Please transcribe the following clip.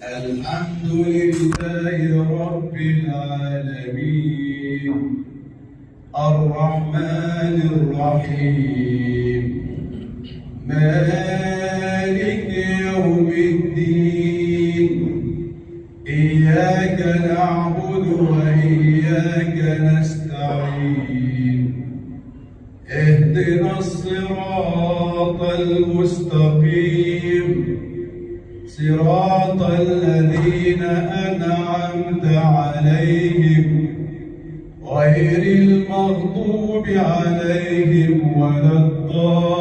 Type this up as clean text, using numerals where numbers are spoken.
الحمد لله رب العالمين. الرحمن الرحيم. مالك يوم الدين. إياك نعبد وإياك نستعين. اهدنا الصراط المستقيم، صراط الذين أنعمت عليهم، غير المغضوب عليهم ولا الضالين.